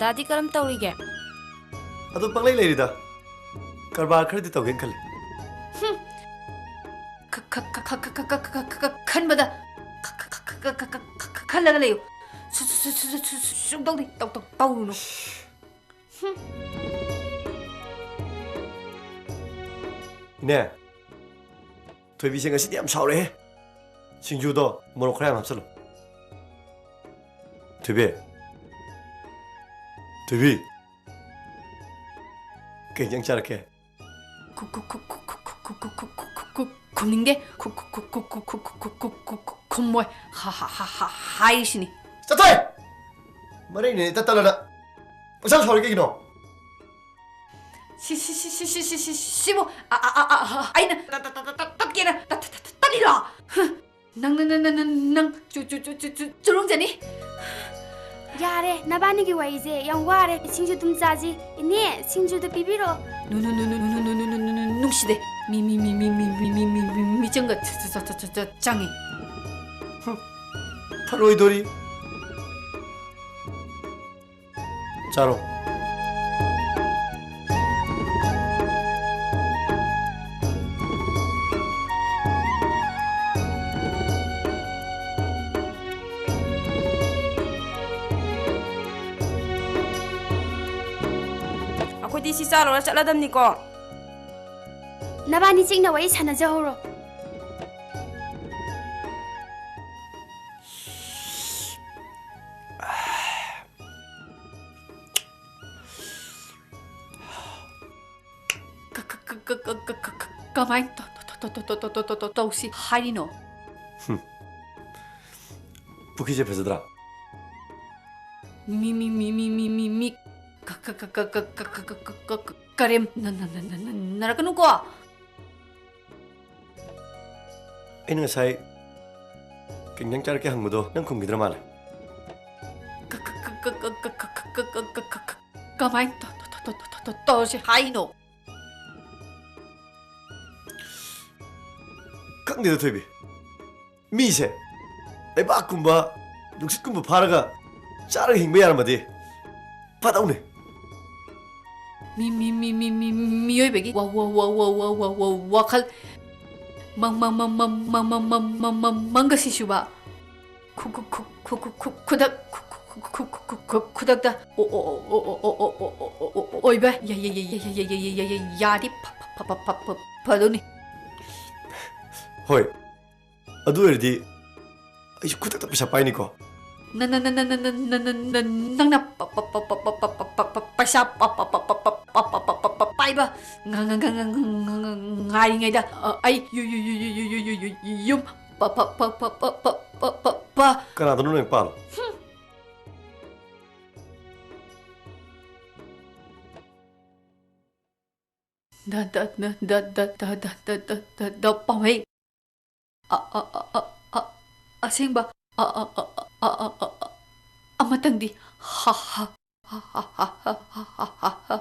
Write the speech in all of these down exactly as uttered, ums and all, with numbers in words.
ꯗꯥꯗꯤ ꯀꯔꯝ ꯇꯧꯔꯤꯒꯦ? ꯑꯗꯨꯝ ꯄꯪꯂꯩ ꯂꯩꯔꯤꯗ꯫ ꯀꯔꯕꯥꯔ ꯈꯔꯗꯤ ꯇꯧꯒꯦꯅ ꯈꯜꯂꯤ꯫ ꯍꯨꯝ꯫ ꯈ-, ꯈ-, ꯈ-, ꯈ-, ꯈ-, ꯈ-, ꯈ-, ꯈ-, ꯈ-, ꯈꯟꯕꯗ ꯈ-, ꯈ-, ꯈ-, ꯈ-, ꯈ-, ꯈ-, ꯈ-, ꯈ-, ꯈꯜꯂꯒ ꯂꯩꯌꯨ꯫ ꯁꯨ-, ꯁꯨ-, ꯁꯨ-, ꯁꯨ-, ꯁꯨ-, ꯁꯨ-, ꯁꯨꯡꯇꯧꯗꯤ ꯇꯧ-, ꯇꯧ-, ꯇꯧꯔꯨꯅꯨ꯫ ꯍꯨꯝ꯫ ꯏꯅꯦ, ꯊꯣꯏꯕꯤꯁꯦ ꯉꯁꯤꯗꯤ ꯌꯥꯝ ꯁꯥꯎꯔꯦꯍꯦ꯫ ꯁꯤꯡꯖꯨꯗꯣ ꯃꯣꯔꯣꯛ ꯈꯔ ꯌꯥꯝ ꯍꯥꯞꯆꯜꯂꯨ꯫ ꯊꯣꯏꯕꯤ꯫ ꯊꯣꯏꯕꯤ꯫ ꯀꯩ ꯏꯟꯖꯥꯡ ꯆꯥꯔꯛꯀꯦ? ꯈꯨ-, ꯈꯨ-, ꯈꯨ-, ꯈꯨ-, ꯈꯨ-, ꯈꯨ-, ꯈꯨ-, ꯈꯨ-, ꯈꯨ-, ꯈꯨꯝꯅꯤꯡꯗꯦ꯫ ꯈꯨ-, ꯈꯨ-, ꯈꯨ-, ꯈꯨ-, ꯈꯨ-, ꯈꯨ-, ꯈꯨ-, ꯈꯨ-, ꯈꯨ-, ꯈꯨꯝꯃꯣꯏ꯫ ꯍꯥ-, ꯍꯥ-, ꯍꯥ-, ꯍꯥ-, ꯍꯥꯏꯔꯤꯁꯤꯅꯤ꯫ ꯆꯠꯊꯣꯏ! ꯃꯔꯩꯅ ꯏꯇꯠ ꯇꯠꯂꯗ꯫ ꯄꯪꯁꯥꯎ ꯁꯥꯎꯔꯤ ꯀꯩꯒꯤꯅꯣ? ꯁꯤ, ꯁꯤ, ꯁꯤ, ꯁꯤꯕꯨ ꯑ, ꯑ, ꯑ, ꯑ, ꯑ, ꯑꯩꯅ ꯇ-, ꯇ-, ꯇ-, ꯇ-, ꯇ-, ꯇꯠꯀꯦꯅ ꯇ-, ꯇ-, ꯇ-, ꯇꯠꯂꯤꯔꯣ? ꯍ! ꯅꯪ, ꯅꯪ, ꯅꯪ, ꯅꯪ, ꯅꯪ ꯆꯨ-, ꯆꯨ-, ꯆꯨ-, ꯆꯨ-, ꯆꯨꯔꯨꯡꯖꯅꯤ꯫ ꯌꯥꯔꯦ, ꯅꯕꯥꯅꯤꯒꯤ ꯋꯥꯔꯤꯁꯦ ꯌꯥꯝ ꯋꯥꯔꯦ꯫ ꯁꯤꯡꯖꯨ ꯑꯗꯨꯝ ꯆꯥꯁꯤ꯫ ꯏꯅꯦ, ꯁꯤꯡꯖꯨꯗꯣ ꯄꯤꯕꯤꯔꯛꯑꯣ꯫ ꯅꯨ-, ꯅꯨ-, ꯅꯨꯡꯁꯤꯗꯦ꯫ ꯃꯤ, ꯃꯤ, ꯃꯤꯆꯪꯒ ꯆ-, ꯆ-, ꯆ-, ꯆ-, ꯆ-, ꯆꯪꯉꯤ꯫ ꯍꯨꯝ, ꯐꯔꯣꯏꯗꯣꯔꯤ꯫ ꯆꯥꯔꯣ꯫ ꯑꯩꯈꯣꯏꯗꯤ ꯁꯤ ꯆꯥ ꯂꯣꯏꯔ ꯆꯠꯂꯗꯝꯅꯤꯀꯣ꯫ ꯅꯕꯥꯅꯤ ꯆꯤꯛꯅ ꯋꯥꯔꯤ ꯁꯥꯟꯅꯖꯍꯧꯔꯣ꯫ ꯀ-, ꯀ-, ꯀ-, ꯀ-, ꯀ-, ꯀ-, ꯀ-, ꯀꯃꯥꯏꯅ ꯇꯧ-, ꯇꯧ-, ꯇꯧ-, ꯇꯧ-, ꯇꯧ-, ꯇꯧ-, ꯇꯧ-, ꯇꯧꯁꯤ ꯍꯥꯏꯔꯤꯅꯣ? ꯍꯨꯝ꯫ ꯄꯨꯈ꯭ꯔꯤꯁꯦ ꯐꯖꯗ꯭ꯔꯥ? ꯃꯤ, ꯃꯤ, ꯃꯤ, ꯃꯤ, ꯃꯤ, ꯃꯤ, ꯀ-, ꯀ-, ꯀꯔꯦꯝ ꯅ-, ꯅ-, ꯅ-, ꯅ-, ꯅ-, ꯅꯔꯛꯀꯅꯨꯀꯣ꯫ ꯑꯩꯅ ꯉꯁꯥꯏ ꯀꯩ ꯏꯟꯖꯥꯡ ꯆꯥꯔꯛꯀꯦ ꯍꯪꯕꯗꯣ ꯅꯪ ꯈꯨꯝꯈꯤꯗ꯭ꯔ ꯃꯥꯜꯂꯦ꯫ ꯀ-, ꯀ-, ꯀꯃꯥꯏꯅ ꯇꯧ-, ꯇꯧ-, ꯇꯧ-, ꯇꯧ-, ꯇꯧ-, ꯇꯧꯔꯁꯤ ꯍꯥꯏꯅꯣ? ꯈꯪꯗꯦꯗ ꯊꯣꯏꯕꯤ, ꯃꯤꯁꯦ ꯂꯩꯕꯥꯛꯀꯨꯝꯕ ꯅꯨꯡꯁꯤꯠꯀꯨꯝꯕ ꯐꯥꯔꯒ ꯆꯥꯔꯒ ꯍꯤꯡꯕ ꯌꯥꯔꯝꯃꯗꯤ ꯐꯗꯧꯅꯦ꯫ ꯃꯤ, ꯃꯤ, ꯃꯤ, ꯃꯤ, ꯃꯤ, ꯃꯤꯑꯣꯏꯕꯒꯤ ꯋꯥ-, ꯋꯥ-, ꯋꯥꯈꯜ ꯃꯪ-, ꯃꯪ-, ꯃꯪ-, ꯃꯪ-, ꯃꯪ-, ꯃꯪ-, ꯃꯪ-, ꯃꯪ-, ꯃꯪꯒ ꯁꯤꯁꯨꯕ ꯈꯨ-, ꯈꯨ-, ꯈꯨ-, ꯈꯨ-, ꯈꯨ-, ꯈꯨ-, ꯈꯨꯗꯛ-, ꯈꯨ-, ꯈꯨ-, ꯈꯨ-, ꯈꯨ-, ꯈꯨ-, ꯈꯨꯗꯛꯇ ꯑꯣ-, ꯑꯣ-, ꯑꯣꯏꯕ ꯌꯥ-, ꯌꯥ-, ꯌꯥ-, ꯌꯥ-, ꯌꯥ-, ꯌꯥ-, ꯌꯥ-, ꯌꯥ-, ꯌꯥ-, ꯌꯥ-, ꯌꯥꯔꯗꯤ ꯐ-, ꯐ-, ꯐ-, ꯐ-, ꯐ-, ꯐꯗꯧꯅꯤ꯫ ꯍꯣꯏ꯫ ꯑꯗꯨ ꯑꯣꯏꯔꯗꯤ ꯑꯩꯁꯨ ꯈꯨꯗꯛꯇ ꯄꯩꯁꯥ ꯄꯥꯏꯅꯤꯀꯣ꯫ ꯅ-, ꯅ-, ꯅ-, ꯅ-, ꯅ-, ꯅ-, ꯅ-, ꯅ-, ꯅꯪꯅ ꯄ-, ꯄ-, ꯄ-, ꯄ-, ꯄ-, ꯄ-, ꯄ-, ꯄ-, ꯄꯩꯁꯥ ꯄ-, ꯄ-, ꯄ-, ꯄ-, ꯄ-, ꯄ-, ꯄ-, ꯄ-, ꯄ-, ꯄꯥꯏꯕ ꯉ-, ꯉ-, ꯉ-, ꯉ-, ꯉ-, ꯉ-, ꯉ-, ꯉꯥꯏꯔꯤꯉꯩꯗ, ꯑ, ꯑꯩ ꯌꯨ-, ꯌꯨ-, ꯌꯨ-, ꯌꯨ-, ꯌꯨ-, ꯌꯨ-, ꯌꯨ-, ꯌꯨꯝ ꯄ-, ꯄ-, ꯄ-, ꯄ-, ꯄ-, ꯄ-, ꯄ-, ꯄ-, ꯀꯅꯥꯗꯅꯣ ꯅꯪ ꯄꯥꯜꯂꯣ? ꯍꯨꯝ꯫ ꯗ, ꯗ, ꯗ, ꯗ, ꯄꯥꯝꯍꯩ꯫ ꯑ, ꯑ, ꯑ, ꯑ, ꯑ, ꯑꯁꯦꯡꯕ, ꯑ, ꯑ, ꯑ, ꯑ, ꯑ, ꯑ, ꯑ, ꯑ, ꯑꯃꯇꯪꯗꯤ ꯍ-, ꯍ-, ꯍ-,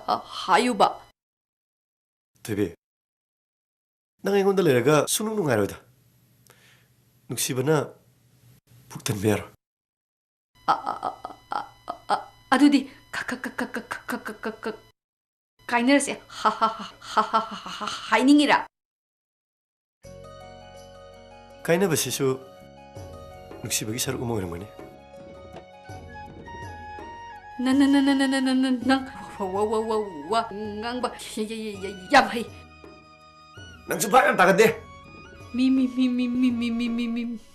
ꯍ-, ꯍꯥꯏꯌꯨꯕ꯫ ꯊꯣꯏꯕꯤ, ꯅꯪ ꯑꯩꯉꯣꯟꯗ ꯂꯩꯔꯒ ꯁꯨꯡꯅꯨꯡ ꯅꯨꯡꯉꯥꯏꯔꯣꯏꯗ꯫ ꯅꯨꯡꯁꯤꯕꯅ ꯄꯨꯛ ꯊꯟꯕ ꯌꯥꯔꯣꯏ꯫ ꯑ, ꯑ, ꯑ, ꯑ, ꯑ, ꯑ, ꯑ, ꯑꯗꯨꯗꯤ ꯈ-, ꯈ-, ꯈ-, ꯈ-, ꯈ-, ꯈ-, ꯈ-, ꯈ-, ꯀꯥꯏꯅꯔꯁꯦ꯫ ꯍ-, ꯍ-, ꯍ-, ꯍ-, ꯍ-, ꯍ-, ꯍ-, ꯍ-, ꯍꯥꯏꯅꯤꯡꯉꯤꯔꯥ? ꯀꯥꯏꯅꯕꯁꯤꯁꯨ ꯅꯨꯡꯁꯤꯕꯒꯤ ꯁꯔꯨꯛ ꯑꯃ ꯑꯣꯏꯔꯝꯒꯅꯤ꯫ ꯅ-, ꯅ-, ꯅ-, ꯅ-, ꯅ-, ꯅ-, ꯅ-, ꯅ-, ꯅꯪ ꯋꯥ-, ꯋꯥ-, ꯋꯥ-, ꯋꯥ-, ꯋꯥ ꯉꯥꯡꯕ ꯌ-, ꯌ-, ꯌ-, ꯌ-, ꯌꯥꯝ ꯍꯩ꯫ ꯅꯪꯁꯨ ꯚꯥꯞ ꯌꯥꯝ ꯇꯥꯒꯟꯗꯦ꯫ ꯃꯤ, ꯃꯤ, ꯃꯤ,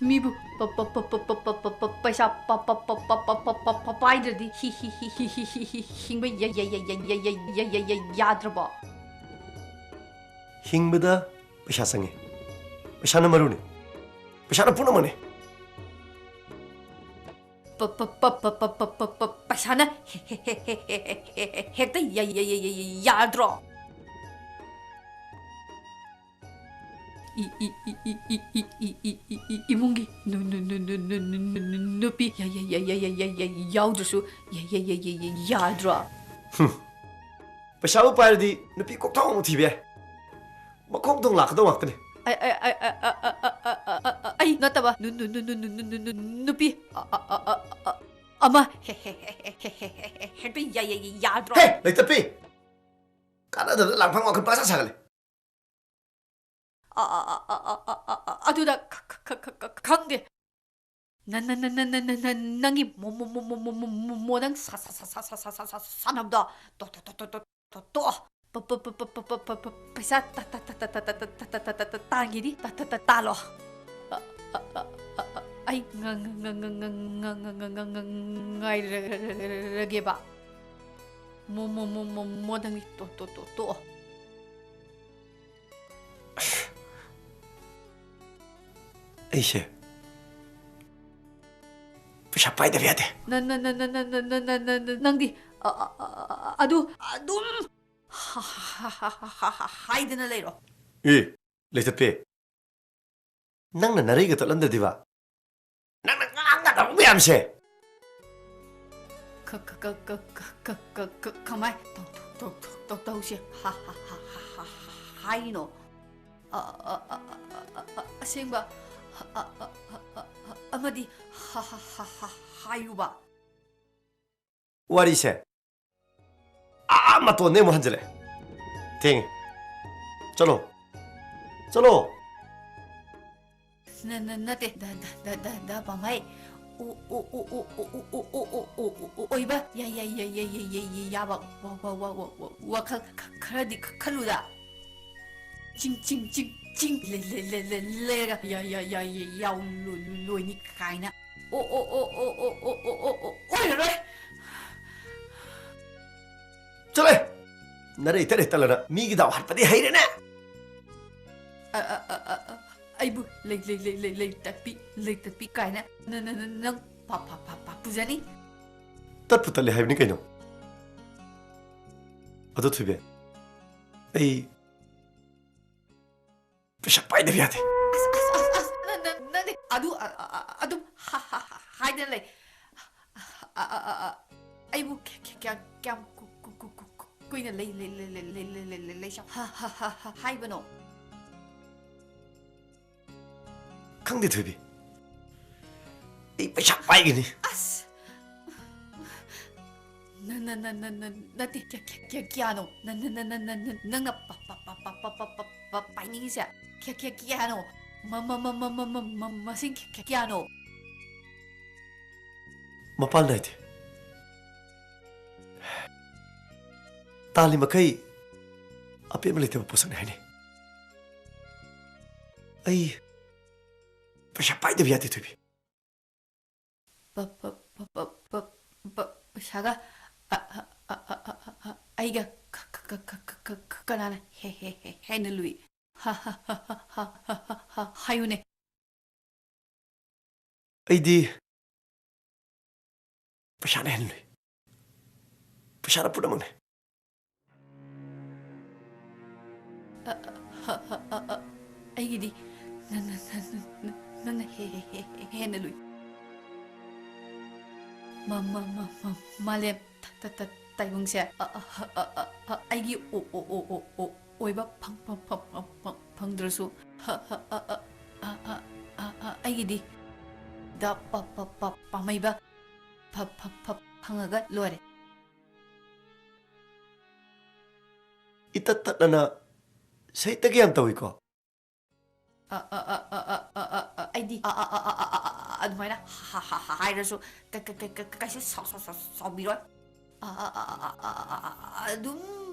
ꯃꯤꯕꯨ ꯄ-, ꯄ-, ꯄ-, ꯄ-, ꯄ-, ꯄ-, ꯄ-, ꯄ-, ꯄꯩꯁꯥ ꯄ-, ꯄ-, ꯄ-, ꯄ-, ꯄ-, ꯄ-, ꯄ-, ꯄꯥꯏꯗ꯭ꯔꯗꯤ ꯍꯤ-, ꯍꯤ-, ꯍꯤ-, ꯍꯤ-, ꯍꯤ-, ꯍꯤ-, ꯍꯤꯡꯕ ꯌ-, ꯌ-, ꯌ-, ꯌ-, ꯌ-, ꯌ-, ꯌ-, ꯌ-, ꯌ-, ꯌꯥꯗ꯭ꯔꯕꯣ? ꯍꯤꯡꯕꯗ ꯄꯩꯁꯥ ꯆꯪꯉꯤ꯫ ꯄꯩꯁꯥꯅ ꯃꯔꯨꯅꯤ꯫ ꯄꯩꯁꯥꯅ ꯄꯨꯝꯅꯃꯛꯅꯤ꯫ ꯄ-, ꯄ-, ꯄ-, ꯄꯩꯁꯥꯅ ꯍꯦ-, ꯍꯦ-, ꯍꯦꯛꯇ ꯌ-, ꯌ-, ꯌ-, ꯌ-, ꯌ-, ꯌꯥꯗ꯭ꯔꯣ? ꯏ-, ꯏ-, ꯏ-, ꯏꯃꯨꯡꯒꯤ ꯅꯨ-, ꯅꯨ-, ꯅꯨ-, ꯅꯨ-, ꯅꯨ-, ꯅꯨ-, ꯅꯨ-, ꯅꯨꯄꯤ ꯌ-, ꯌ-, ꯌ-, ꯌ-, ꯌ-, ꯌ-, ꯌꯥꯎꯗ꯭ꯔꯁꯨ ꯌ-, ꯌ-, ꯌ-, ꯌ-, ꯌ-, ꯌꯥꯗ꯭ꯔꯣ? ꯍꯨꯝ꯫ ꯄꯩꯁꯥꯕꯨ ꯄꯥꯏꯔꯗꯤ ꯅꯨꯄꯤ ꯀꯣꯛ ꯊꯣꯡ ꯑꯃ ꯊꯤꯕ ꯌꯥꯏ꯫ ꯃꯈꯣꯡ ꯊꯣꯡ ꯂꯥꯛꯀꯗꯧ ꯉꯥꯛꯇꯅꯤ꯫ ꯑꯩ, ꯑꯩ, ꯑꯩ, ꯑ, ꯑ, ꯑ, ꯑ, ꯑ, ꯑ, ꯑ, ꯑꯩ ꯅꯠꯇꯕ ꯅꯨ-, ꯅꯨ-, ꯅꯨ-, ꯅꯨ-, ꯅꯨ-, ꯅꯨ-, ꯅꯨ-, ꯅꯨꯄꯤ ꯑ-, ꯑ-, ꯑ-, ꯑ-, ꯑ-, ꯑ-, ꯑꯃ ꯍꯦ-, ꯍꯦ-, ꯍꯦ-, ꯍꯦ-, ꯍꯦ-, ꯍꯦꯛꯇ ꯌꯥ- ꯌꯥ- ꯌꯥ- ꯌꯥꯗ꯭ꯔꯣ? ꯍꯦ, ꯂꯩꯇꯠꯄꯤ! ꯀꯥꯟꯅꯗꯕꯗ ꯂꯥꯡꯐꯥꯡ ꯋꯥꯡꯈꯠ ꯄꯪꯁꯥ ꯁꯥꯒꯠꯂꯦ꯫ ꯑ, ꯑ, ꯑ, ꯑ, ꯑ, ꯑ, ꯑ, ꯑꯗꯨꯗ ꯈ-, ꯈ-, ꯈ-, ꯈ-, ꯈ-, ꯈꯪꯗꯦ꯫ ꯅ-, ꯅ-, ꯅ-, ꯅ-, ꯅ-, ꯅ-, ꯅ-, ꯅꯪꯒꯤ ꯃꯣ-, ꯃꯣ-, ꯃꯣ-, ꯃꯣ-, ꯃꯣ-, ꯃꯣ-, ꯃꯣ-, ꯅꯪ ꯁꯥ-, ꯁꯥ-, ꯁꯥ-, ꯁꯥ-, ꯁꯥ-, ꯁꯥ-, ꯁꯥ-, ꯁꯥꯟꯅꯕꯗꯣ ꯇꯣ-, ꯇꯣ-, ꯇꯣ-, ꯇꯣ-, ꯇꯣ-, ꯇꯣꯛꯑꯣ꯫ ꯄ-, ꯄ-, ꯄ-, ꯄ-, ꯄ-, ꯄ-, ꯄ-, ꯄꯩꯁꯥ ꯇ-, ꯇ-, ꯇꯥꯟꯒꯤꯗꯤ ꯇ-, ꯇ-, ꯇ-, ꯇꯥꯜꯂꯣ꯫ ꯑ-, ꯑ-, ꯑ-, ꯑ-, ꯑ-, ꯑꯩ ꯉ-, ꯉ-, ꯉ-, ꯉ-, ꯉ-, ꯉ-, ꯉ-, ꯉ-, ꯉ-, ꯉ-, ꯉ-, ꯉ-, ꯉ-, ꯉꯥꯏꯔꯒꯦꯕ꯫ ꯃꯣ-, ꯃꯣ-, ꯃꯣ-, ꯃꯣ-, ꯃꯣ ꯅꯪꯒꯤ ꯇꯣ-, ꯇꯣ-, ꯇꯣ-, ꯇꯣꯛꯑꯣ꯫ ꯑꯩꯁꯦ ꯄꯩꯁꯥ ꯄꯥꯏꯗꯕ ꯌꯥꯗꯦ꯫ ꯅ-, ꯅ-, ꯅ-, ꯅ-, ꯅ-, ꯅ-, ꯅ-, ꯅ-, ꯅ-, ꯅꯪꯗꯤ, ꯑ-, ꯑ-, ꯑ-, ꯑ-, ꯑ-, ꯑꯗꯨ ꯑꯗꯨꯝ ꯍ-, ꯍ-, ꯍ-, ꯍ-, ꯍ-, ꯍꯥꯏꯗꯅ ꯂꯩꯔꯣ꯫ ꯑꯦ, ꯂꯩꯊꯠꯄꯤ꯫ ꯅꯪꯅ ꯅꯔꯩꯒ ꯇꯠꯍꯟꯗꯗꯤꯕ? ꯅꯪꯅ ꯉꯥꯡꯒꯗꯕ ꯃꯌꯥꯝꯁꯦ꯫ ꯈ-, ꯈ-, ꯈ-, ꯈ-, ꯈ-, ꯈ-, ꯈ-, ꯈ-, ꯈ-, ꯀꯃꯥꯏ ꯇꯧ-, ꯇꯧ-, ꯇꯧ-, ꯇꯧ-, ꯇꯧꯁꯦ ꯍ-, ꯍ-, ꯍ-, ꯍ-, ꯍ-, ꯍꯥꯏꯅꯣ? ꯑ-, ꯑ-, ꯑ-, ꯑ-, ꯑ-, ꯑ-, ꯑ-, ꯑꯁꯦꯡꯕ ꯍ-, ꯑ-, ꯑ-, ꯑ-, ꯑ-, ꯑ-, ꯑꯃꯗꯤ ꯍ-, ꯍ-, ꯍ-, ꯍ-, ꯍꯥꯏꯌꯨꯕ꯫ ꯋꯥꯔꯤꯁꯦ ꯑꯥ ꯃꯇꯣꯟꯗꯩ ꯑꯃꯨꯛ ꯍꯟꯖꯤꯜꯂꯛꯑꯦ꯫ ꯊꯦꯡꯉꯦ꯫ ꯆꯠꯂꯣ꯫ ꯆꯠꯂꯣ꯫ ꯅ-, ꯅ-, ꯅꯠꯇꯦ꯫ ꯗ-, ꯗ-, ꯗ-, ꯗ-, ꯗ ꯄꯥꯝꯍꯩ꯫ ꯑꯣ-, ꯑꯣ-, ꯑꯣꯏꯕ ꯌꯥ-, ꯌꯥ-, ꯌꯥꯕ ꯋꯥ-, ꯋꯥ-, ꯋꯥ-, ꯋꯥ-, ꯋꯥꯈꯜ ꯈ-, ꯈꯔꯗꯤ ꯈ-, ꯈꯜꯂꯨꯗ꯫ ꯆꯤꯡ, ꯆꯤꯡ, ꯆꯤꯡ, ꯆꯤꯡ ꯂꯩ-, ꯂꯩ-, ꯂꯩ-, ꯂꯩ-, ꯂꯩꯔꯒ ꯌꯥ-, ꯌꯥ-, ꯌꯥ-, ꯌꯥ-, ꯌꯥꯎ ꯂꯣ-, ꯂꯣꯏꯅꯤ ꯀꯥꯏꯅ꯫ ꯑꯣ, ꯑꯣ, ꯑꯣ, ꯑꯣꯏꯔꯔꯣꯏ꯫ ꯆꯠꯂꯣꯍꯦ! ꯅꯔꯩ ꯇꯠ ꯍꯦꯛ ꯇꯠꯂꯅ ꯃꯤꯒꯤ ꯗꯥꯎ ꯍꯥꯠꯄꯗꯤ ꯍꯩꯔꯦꯅꯦ! ꯑ, ꯑ, ꯑ, ꯑ, ꯑ, ꯑꯩꯕꯨ ꯂꯩ, ꯂꯩ, ꯂꯩ, ꯂꯩ, ꯂꯩ ꯇꯠꯄꯤ, ꯂꯩ ꯇꯠꯄꯤ ꯀꯥꯏꯅ ꯅ-, ꯅ-, ꯅ-, ꯅꯪ ꯄꯥ-, ꯄꯥ-, ꯄꯥ-, ꯄꯥ-, ꯄꯨꯖꯅꯤ? ꯇꯠꯄꯨ ꯇꯠꯂꯦ ꯍꯥꯏꯕꯅꯤ ꯀꯩꯅꯣ꯫ ꯑꯗꯣ ꯊꯣꯏꯕꯤ, ꯑꯩ ꯄꯩꯁꯥ ꯄꯥꯏꯗꯕ ꯌꯥꯗꯦ꯫ ꯑꯁ, ꯑꯁ, ꯑꯁ, ꯑꯁ, ꯅ-, ꯅ-, ꯅꯪꯗꯤ ꯑꯗꯨ, ꯑ, ꯑ, ꯑ, ꯑꯗꯨꯝ ꯍ-, ꯍ-, ꯍ-, ꯍꯥꯏꯗꯅ ꯂꯩ꯫ ꯑ, ꯑ, ꯑ, ꯑ, ꯑ, ꯑꯩꯕꯨ ꯀ-, ꯀ-, ꯀꯌꯥꯝ, ꯀꯌꯥꯝ ꯀꯨ-, ꯀꯨ-, ꯀꯨ-, ꯀꯨ-, ꯀꯨꯏꯅ ꯂꯩ-, ꯂꯩ-, ꯂꯩꯁꯥ-, ꯍ-, ꯍ-, ꯍ-, ꯍ-, ꯍꯥꯏꯕꯅꯣ? ꯈꯪꯗꯦ ꯊꯣꯏꯕꯤ꯫ ꯑꯩ ꯄꯩꯁꯥ ꯄꯥꯏꯒꯅꯤ꯫ ꯑꯁ! ꯅ-, ꯅ-, ꯅ-, ꯅ-, ꯅ-, ꯅꯠꯇꯦ, ꯀꯌꯥ-, ꯀꯌꯥ-, ꯀꯌꯥ-, ꯀꯌꯥꯅꯣ? ꯅ-, ꯅ-, ꯅ-, ꯅ-, ꯅ-, ꯅ-, ꯅꯪꯅ ꯄ-, ꯄ-, ꯄꯥꯏꯅꯤꯡꯉꯤꯁꯦ? ꯀꯌꯥ-, ꯀꯌꯥ-, ꯀꯌꯥꯅꯣ? ꯃ-, ꯃ-, ꯃ-, ꯃ-, ꯃ-, ꯃ-, ꯃ-, ꯃꯁꯤꯡ ꯀꯌꯥ-, ꯀꯌꯥ-, ꯀꯌꯥꯅꯣ? ꯃꯄꯥꯟ ꯅꯥꯏꯗꯦ꯫ ꯇꯥꯜꯂꯤ ꯃꯈꯩ ꯑꯄꯦꯟꯕ ꯂꯩꯇꯕ ꯄꯣꯠꯁꯛꯅꯤ ꯍꯥꯏꯅꯩ꯫ ꯑꯩ ꯄꯩꯁꯥ ꯄꯥꯏꯗꯕ ꯌꯥꯗꯦ, ꯊꯣꯏꯕꯤ꯫ ꯄ-, ꯄ-, ꯄ-, ꯄ-, ꯄ-, ꯄ-, ꯄꯩꯁꯥꯒ, ꯑ, ꯑ, ꯑꯩꯒ ꯀ-, ꯀ-, ꯀꯅꯥꯅ ꯍꯦ-, ꯍꯦ-, ꯍꯦ-, ꯍꯦꯟꯅ ꯂꯨꯏ? ꯍ, ꯍ, ꯍ, ꯍꯥꯏꯌꯨꯅꯦ꯫ ꯑꯩꯗꯤ ꯄꯩꯁꯥꯅ ꯍꯦꯟꯅ ꯂꯨꯏ꯫ ꯄꯩꯁꯥꯅ ꯄꯨꯝꯅꯃꯛꯅꯤ꯫ ꯑ, ꯑ, ꯑ, ꯑ, ꯑ, ꯑꯩꯒꯤꯗꯤ ꯅ-, ꯅ-, ꯅ-, ꯅ-, ꯅ-, ꯅꯪꯅ ꯍꯦ-, ꯍꯦ-, ꯍꯦ-, ꯍꯦ-, ꯍꯦꯟꯅ ꯂꯨꯏ꯫ ꯃ-, ꯃ-, ꯃ-, ꯃ-, ꯃꯥꯂꯦꯝ ꯇ-, ꯇ-, ꯇ-, ꯇꯥꯏꯕꯪꯁꯦ, ꯑ, ꯑ, ꯑ, ꯑ, ꯑ, ꯑ, ꯑꯩꯒꯤ ꯑꯣ-, ꯑꯣ-, ꯑꯣ-, ꯑꯣ-, ꯑꯣ-, ꯑꯣꯏꯕ ꯐꯪ-, ꯐꯪ-, ꯐꯪ-, ꯐꯪ-, ꯐꯪꯗ꯭ꯔꯁꯨ, ꯍ-, ꯍ-, ꯑ, ꯑ, ꯑ, ꯑ, ꯑ, ꯑ, ꯑ, ꯑꯩꯒꯤꯗꯤ ꯗ ꯄ-, ꯄ-, ꯄ-, ꯄꯥꯝꯃꯩꯕ ꯐ-, ꯐ-, ꯐ-, ꯐꯪꯉꯒ ꯂꯣꯏꯔꯦ꯫ ꯏꯇꯠ ꯇꯠꯅꯅ ꯁꯍꯤꯠꯇꯒꯤ ꯌꯥꯝ ꯇꯧꯏꯀꯣ꯫ ꯑ, ꯑ, ꯑ, ꯑ, ꯑ, ꯑ, ꯑ, ꯑ, ꯑꯩꯗꯤ ꯑ, ꯑ, ꯑ, ꯑ, ꯑ, ꯑ, ꯑ, ꯑꯗꯨꯃꯥꯏꯅ ꯍ-, ꯍ-, ꯍ-, ꯍ-, ꯍꯥꯏꯔꯁꯨ ꯀ-, ꯀ-, ꯀ-, ꯀ-, ꯀꯩꯁꯨ ꯁꯥꯎ-, ꯁꯥꯎ-, ꯁꯥꯎ-, ꯁꯥꯎꯕꯤꯔꯣꯏ꯫ ꯑ, ꯑ, ꯑ, ꯑ, ꯑ, ꯑ, ꯑ, ꯑ, ꯑ, ꯑꯗꯨꯝ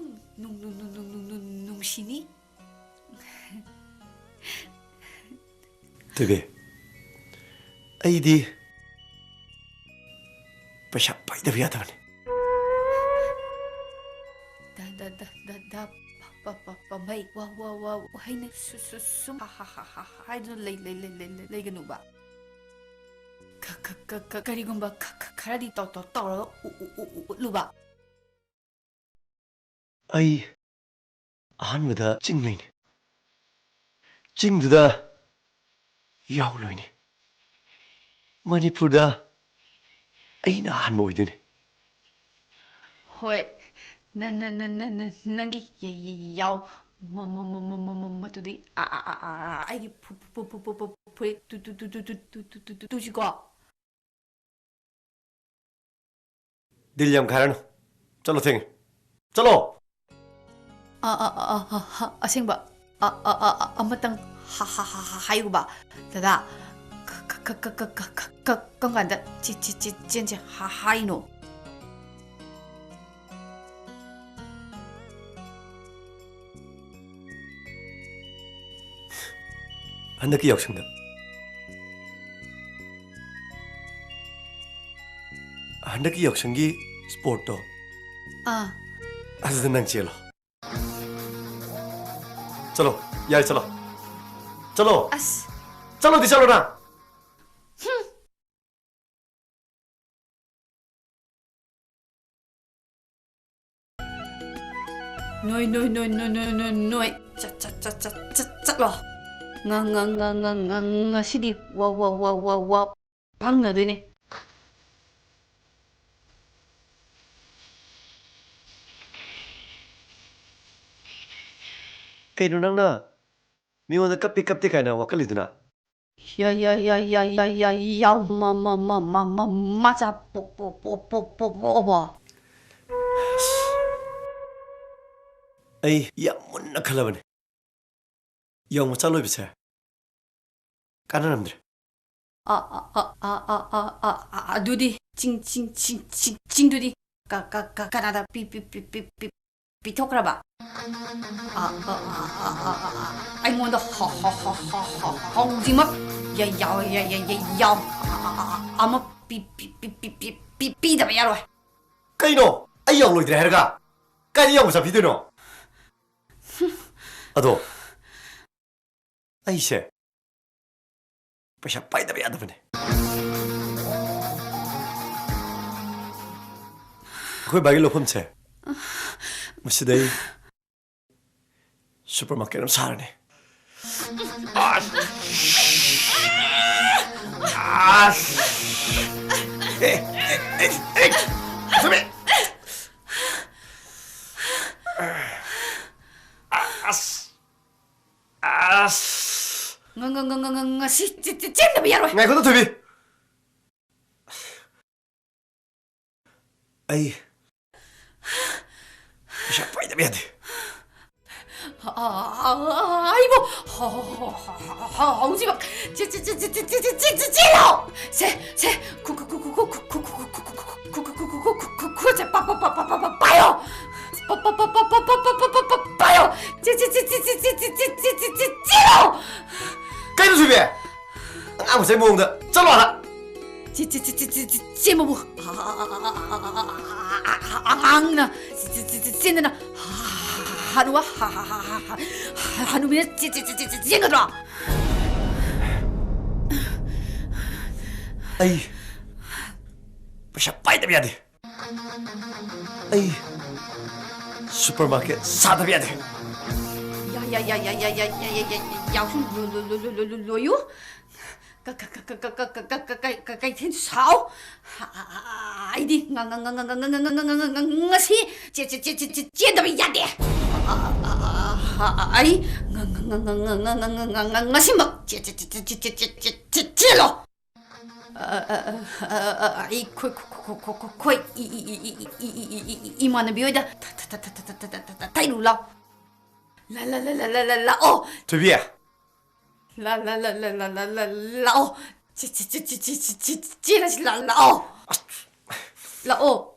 ꯅꯨꯡ-, ꯅꯨꯡ-, ꯅꯨꯡ-, ꯅꯨꯡ-, ꯅꯨꯡ-, ꯅꯨꯡ-, ꯅꯨꯡꯁꯤꯅꯤ꯫ ꯊꯣꯏꯕꯤ, ꯑꯩꯗꯤ ꯄꯩꯁꯥ ꯄꯥꯏꯗꯕ ꯌꯥꯗꯕꯅꯤ꯫ ꯗ, ꯗ, ꯗ, ꯗ, ꯗ, ꯄ-, ꯄ-, ꯄ-, ꯄꯥꯝꯕꯩ, ꯋꯥ, ꯋꯥ, ꯋꯥ, ꯋꯥꯍꯩꯅ ꯁꯨ-, ꯁꯨ-, ꯁꯨꯝ ꯍꯥ-, ꯍꯥ-, ꯍꯥꯏꯗꯨꯅ ꯂꯩ-, ꯂꯩ-, ꯂꯩ-, ꯂꯩ-, ꯂꯩ-, ꯂꯩꯒꯅꯨꯕ꯫ ꯈ-, ꯈ-, ꯈ-, ꯈ-, ꯀꯔꯤꯒꯨꯝꯕ ꯈ-, ꯈ-, ꯈꯔꯗꯤ ꯇꯧ-, ꯇꯧ-, ꯇꯧꯔꯒ ꯎ-, ꯎ-, ꯎ-, ꯎ-, ꯎꯠꯂꯨꯕ꯫ ꯑꯩ ꯑꯍꯥꯟꯕꯗ ꯆꯤꯡ ꯂꯩꯅꯤ꯫ ꯆꯤꯡꯗꯨꯗ ꯌꯥꯎ ꯂꯣꯏꯅꯤ꯫ ꯃꯅꯤꯄꯨꯔꯗ ꯑꯩꯅ ꯑꯍꯥꯟꯕ ꯑꯣꯏꯗꯣꯏꯅꯤ꯫ ꯍꯣꯏ, ꯅ-, ꯅ-, ꯅ-, ꯅ-, ꯅ-, ꯅꯪꯒꯤ ꯌ-, ꯌ-, ꯌꯥꯎ ꯃ-, ꯃ-, ꯃ-, ꯃ-, ꯃ-, ꯃ-, ꯃꯇꯨꯗꯤ ꯑ-, ꯑ-, ꯑ-, ꯑ-, ꯑ-, ꯑꯩꯒꯤ ꯐꯨ-, ꯐꯨ-, ꯐꯨ-, ꯐꯨ-, ꯐꯨ-, ꯐꯨꯔꯤꯠ ꯇꯨ-, ꯇꯨ-, ꯇꯨ-, ꯇꯨ-, ꯇꯨ-, ꯇꯨ-, ꯇꯨ-, ꯇꯨꯁꯤꯀꯣ꯫ ꯗꯤꯜ ꯌꯥꯝ ꯈꯥꯏꯔꯅꯨ꯫ ꯆꯠꯂꯣ, ꯊꯦꯡꯉꯦ꯫ ꯆꯠꯂꯣ! ꯑ, ꯑ, ꯑ, ꯑ, ꯑ, ꯑ, ꯑꯁꯦꯡꯕ꯫ ꯑ, ꯑ, ꯑ, ꯑ, ꯑꯃꯇꯪ ꯍ-, ꯍ-, ꯍ-, ꯍ-, ꯍꯥꯏꯌꯨꯕ꯫ ꯗꯗꯥ, ꯀ-, ꯀ-, ꯀ-, ꯀ-, ꯀ-, ꯀ-, ꯀ-, ꯀ-, ꯀꯔꯝ ꯀꯥꯟꯗ ꯆꯦ-, ꯆꯦ-, ꯆꯦ-, ꯆꯦꯟꯁꯦ ꯍ-, ꯍꯥꯏꯅꯣ? ꯍꯟꯗꯛꯀꯤ ꯌꯥꯎꯁꯪꯗ꯫ ꯍꯟꯗꯛꯀꯤ ꯌꯥꯎꯁꯪꯒꯤ sportꯇꯣ꯫ ꯑꯥ꯫ ꯑꯗꯨꯗ ꯅꯪ ꯆꯦꯜꯂꯣ꯫ ꯆꯠꯂꯣ, ꯌꯥꯔꯦ, ꯆꯠꯂꯣ꯫ ꯆꯠꯂꯣ꯫ ꯑꯁ꯫ ꯆꯠꯂꯣꯗꯤ, ꯆꯠꯂꯣ ꯅꯪ꯫ ꯍꯨꯝ꯫ ꯅꯣꯏ, ꯅꯣꯏ, ꯅꯣꯏ, ꯅꯣꯏ, ꯅꯣꯏ, ꯅꯣꯏ, ꯅꯣꯏ꯫ ꯆꯠ, ꯆꯠ, ꯆꯠ, ꯆꯠ, ꯆꯠ, ꯆꯠꯂꯣ꯫ ꯉ-, ꯉ-, ꯉ-, ꯉ-, ꯉ-, ꯉ-, ꯉꯁꯤꯗꯤ ꯋꯥ, ꯋꯥ, ꯋꯥ, ꯋꯥ, ꯋꯥ ꯐꯪꯅꯗꯣꯏꯅꯦ꯫ ꯀꯩꯅꯣ ꯅꯪꯅ ꯃꯤꯉꯣꯟꯗ ꯀꯞꯄꯤ ꯀꯞꯇꯦ ꯀꯥꯏꯅ ꯋꯥꯀꯠꯂꯤꯗꯨꯅ? ꯌꯥ, ꯌꯥ, ꯌꯥ, ꯌꯥ, ꯌꯥ, ꯌꯥ, ꯌꯥꯎ, ꯃ, ꯃ, ꯃ, ꯃ, ꯃ, ꯃꯆꯥ ꯄꯣ-, ꯄꯣ-, ꯄꯣ-, ꯄꯣ-, ꯄꯣ-, ꯄꯣ-, ꯄꯣ-꯫ ꯑꯩ ꯌꯥꯝ ꯃꯨꯟꯅ ꯈꯜꯂꯕꯅꯦ꯫ ꯌꯥꯎ ꯃꯆꯥ ꯂꯣꯏꯕꯁꯦ ꯀꯥꯟꯅꯔꯝꯗ꯭ꯔꯦ꯫ ꯑ, ꯑ, ꯑ, ꯑꯗꯨꯗꯤ ꯆꯤꯡ, ꯆꯤꯡ, ꯆꯤꯡ, ꯆꯤꯡ, ꯆꯤꯡꯗꯨꯗꯤ ꯀ-, ꯀ-, ꯀ-, ꯀꯅꯥꯗ ꯄꯤ-, ꯄꯤ-, ꯄꯤꯊꯣꯛꯈ꯭ꯔꯕ? ꯑ, ꯑ, ꯑ, ꯑ, ꯑ, ꯑ, ꯑ, ꯑꯩꯉꯣꯟꯗ ꯍ-, ꯍ-, ꯍ-, ꯍ-, ꯍ-, ꯍꯧꯖꯤꯛꯃꯛ ꯌꯥ-, ꯌꯥꯎ-, ꯌꯥ-, ꯌꯥ-, ꯌꯥ-, ꯌꯥꯎ-, ꯑ, ꯑ, ꯑ, ꯑ, ꯑꯃ ꯄꯤ-, ꯄꯤ-, ꯄꯤ-, ꯄꯤ-, ꯄꯤ-, ꯄꯤ-, ꯄꯤꯗꯕ ꯌꯥꯔꯣꯏ꯫ ꯀꯩꯅꯣ? ꯑꯩ ꯌꯥꯎ ꯂꯣꯏꯗ꯭ꯔꯦ ꯍꯥꯏꯔꯒ ꯀꯥꯏꯗ ꯌꯥꯎ ꯃꯆꯥ ꯄꯤꯗꯣꯏꯅꯣ? ꯑꯗꯣ ꯑꯩꯁꯦ ꯄꯩꯁꯥ ꯄꯥꯏꯗꯕ ꯌꯥꯗꯕꯅꯦ꯫ ꯑꯩꯈꯣꯏ ꯕꯥꯒꯤ ꯂꯧꯐꯝꯁꯦ ꯃꯁꯤꯗꯩ supermarket ꯑꯃ ꯁꯥꯔꯅꯤ꯫ ꯑꯁ! ꯑꯁ! ꯑꯦ, ꯑꯦ, ꯑꯦ, ꯑꯦ! ꯊꯨꯝꯃꯦ! ꯑꯁ! ꯑꯁ! ꯉ-, ꯉ-, ꯉ-, ꯉ-, ꯉ-, ꯉꯁꯤ ꯆꯦ-, ꯆꯦ-, ꯆꯦꯟꯗꯕ ꯌꯥꯔꯣꯏ꯫ ꯉꯥꯏꯈꯣ, ꯊꯣꯏꯕꯤ꯫ ꯑꯩ ꯄꯩꯁꯥ ꯄꯥꯏꯗꯕ ꯌꯥꯗꯦ꯫ ꯑꯩꯕꯨ ꯍꯧꯖꯤꯛꯃꯛ ꯆꯦꯜꯂꯣ꯫ ꯁꯦ, ꯁꯦ, ꯈꯨꯠꯁꯦ ꯄꯥꯏꯌꯣ꯫ ꯄꯥꯏꯌꯣ꯫ ꯆꯦꯜꯂꯣ꯫ ꯀꯩꯅꯣ ꯊꯣꯏꯕꯤ? ꯑꯉꯥꯡ ꯃꯆꯥꯒꯤ ꯃꯑꯣꯡꯗ ꯆꯠꯂꯣ ꯑꯥꯗ꯫ ꯆꯦ, ꯆꯦ, ꯆꯦ, ꯆꯦ, ꯆꯦ, ꯆꯦ, ꯆꯦ, ꯃꯕꯨ꯫ ꯑꯉꯥꯡꯅ ꯆꯦ, ꯆꯦ, ꯆꯦ, ꯆꯦ, ꯆꯦꯟꯗꯅ ꯍꯅꯨꯕ, ꯍꯅꯨꯕꯤꯅ ꯆꯦ, ꯆꯦ, ꯆꯦ, ꯆꯦ, ꯆꯦ, ꯆꯦꯟꯒꯗ꯭ꯔꯣ? ꯑꯩ ꯄꯩꯁꯥ ꯄꯥꯏꯗꯕ ꯌꯥꯗꯦ꯫ ꯑꯩ supermarket ꯁꯥꯗꯕ ꯌꯥꯗꯦ꯫ ꯌꯥ, ꯌꯥ, ꯌꯥ, ꯌꯥ, ꯌꯥ, ꯌꯥ, ꯌꯥ, ꯌꯥ, ꯌꯥ, ꯌꯥꯎꯁꯨ ꯂꯣ-, ꯂꯣ-, ꯂꯣ-, ꯂꯣ-, ꯂꯣ-, ꯂꯣ-, ꯂꯣꯏꯌꯨ꯫ ꯀ-, ꯀ-, ꯀ-, ꯀ-, ꯀ-, ꯀ-, ꯀ-, ꯀ-, ꯀ-, ꯀꯩꯊꯦꯜ ꯁꯥꯎ꯫ ꯑꯩꯗꯤ ꯉ-, ꯉ-, ꯉ-, ꯉ-, ꯉ-, ꯉ-, ꯉ-, ꯉ-, ꯉ-, ꯉ-, ꯉꯁꯤ ꯆꯦ-, ꯆꯦ-, ꯆꯦ-, ꯆꯦ-, ꯆꯦ-, ꯆꯦꯟꯗꯕ ꯌꯥꯗꯦ꯫ ꯑꯩ ꯉ-, ꯉ-, ꯉ-, ꯉ-, ꯉ-, ꯉ-, ꯉ-, ꯉ-, ꯉ-, ꯉ-, ꯉꯁꯤꯃꯛ ꯆꯦ-, ꯆꯦ-, ꯆꯦ-, ꯆꯦ-, ꯆꯦ-, ꯆꯦ-, ꯆꯦ-, ꯆꯦ-, ꯆꯦꯜꯂꯣ꯫ ꯑ, ꯑ, ꯑ, ꯑ, ꯑ, ꯑ, ꯑꯩ ꯈꯣꯏ, ꯈꯣꯏ, ꯈꯣꯏ, ꯈꯣꯏ, ꯈꯣꯏ, ꯈꯣꯏ, E-, E-, E-, E-, E-, E-, E-, ꯏꯃꯥꯟꯅꯕꯤ ꯍꯣꯏꯗ ꯊ-, ꯊ-, ꯊ-, ꯊ-, ꯊ-, ꯊ-, ꯊ-, ꯊ-, ꯊ-, ꯊꯩꯔꯨ ꯂꯥꯎ꯫ ꯂ-, ꯂ-, ꯂ-, ꯂ-, ꯂ-, ꯂ-, ꯂꯥꯛꯑꯣ꯫ ꯊꯣꯏꯕꯤ꯫ ꯂ-, ꯂ-, ꯂ-, ꯂ-, ꯂ-, ꯂ-, ꯂ-, ꯂꯥꯛꯑꯣ꯫ ꯆꯦ-, ꯆꯦ-, ꯆꯦ-, ꯆꯦ-, ꯆꯦ-, ꯆꯦ-, ꯆꯦ-, ꯆꯦꯜꯂꯁꯤ ꯂꯥ-, ꯂꯥꯛꯑꯣ꯫ ꯑꯁ꯫ ꯂꯥꯛꯑꯣ꯫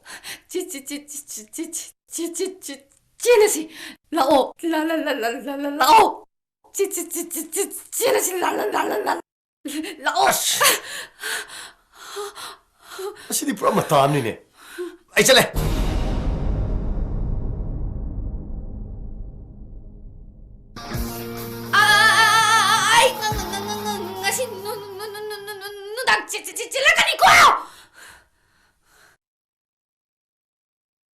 ꯆꯦ-, ꯆꯦ-, ꯆꯦ-, ꯆꯦ-, ꯆꯦ-, ꯆꯦ-, ꯆꯦ-, ꯆꯦ-, ꯆꯦ-, ꯆꯦꯜꯂꯁꯤ꯫ ꯂꯥꯛꯑꯣ꯫ ꯂ-, ꯂ-, ꯂ-, ꯂ-, ꯂ-, ꯂ-, ꯂꯥꯛꯑꯣ꯫ ꯆꯦ-, ꯆꯦ-, ꯆꯦ-, ꯆꯦ-, ꯆꯦ-, ꯆꯦꯜꯂꯁꯤ ꯂꯥ-, ꯂ-, ꯂ-, ꯂ-, ꯂ-, ꯂꯥꯛꯑꯣ꯫ ꯑꯁ! ꯑꯁꯤꯗꯤ ꯄꯨꯔꯥ ꯃꯇꯥ ꯑꯃꯅꯤꯅꯦ꯫ ꯑꯩ ꯆꯠꯂꯦ꯫